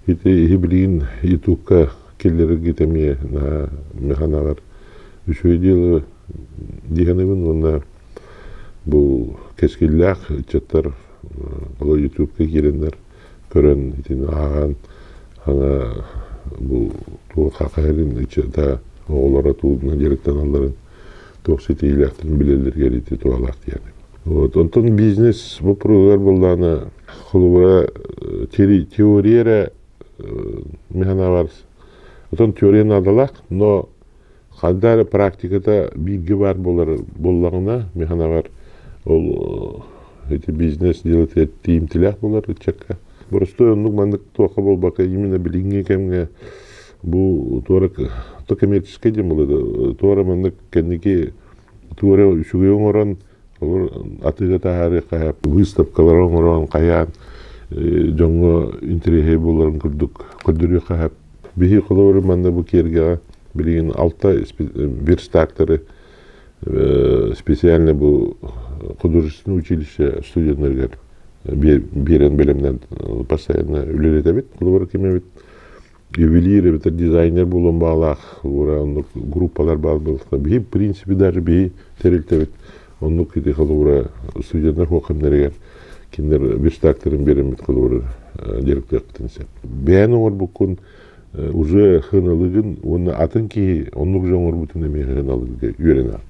Ити иһи билигин ютубка киллэрэргит эмиэ наһаа механаҕар үчүгэй дьыала дии саныыбын уонна бу кэскиллээх ыччаттар ол ютубка киирэннэр көрөн итини ааҕан ана бу туох хахаһырын ыччата оҕолоро тугунан дьарыктаналларын туох ситиһиилээхтэрин билэллэригэр ити туһалаах диэн. Вот. Онтон бизнес боппуруоһугар буоллаҕына холобура теория эрэ механавар отон теория наадалаах, но ханна эрэ практиката бииргэ баар буолар буоллаҕына механавар ол ити бизнес делать тиийимтилээх буолар ыччакка. Боростуой оннук маннык туохха буолбакка именно билиҥҥи кэмҥэ бу туора то коммерческай диэн буолар туора маннык кэнники туора үчүгэй оҥорон атыыга таһаарыахха выставкалары оҥорон хайаан дьоҥҥо интэриэһэй буоларын курдук көрдөрүөххэ сөп. Биһи холобур манна бу киэргэҕэ билигин алта верстактары специально бу художественное училище студеннарыгар биэрэн бэлэмнэн постоянно үлэлэтэбит. Холобур ким эбит ювелир эбэтэр дизайнер буолуон баҕалаах оннук группалар баар буолуохтара. Биһи в принципе даже биһи тэрилтэбит оннук ити холобура студеннар хуоххамнарыгар кинилэр верстактарын биэрэммит холобура дьарыктыахпытын сөп. Бэйэн оҥорбуккун уже хыналыгын уонна атын киһи оннук же оҥорбутун эмиэ хыналыгы үөрэнэр.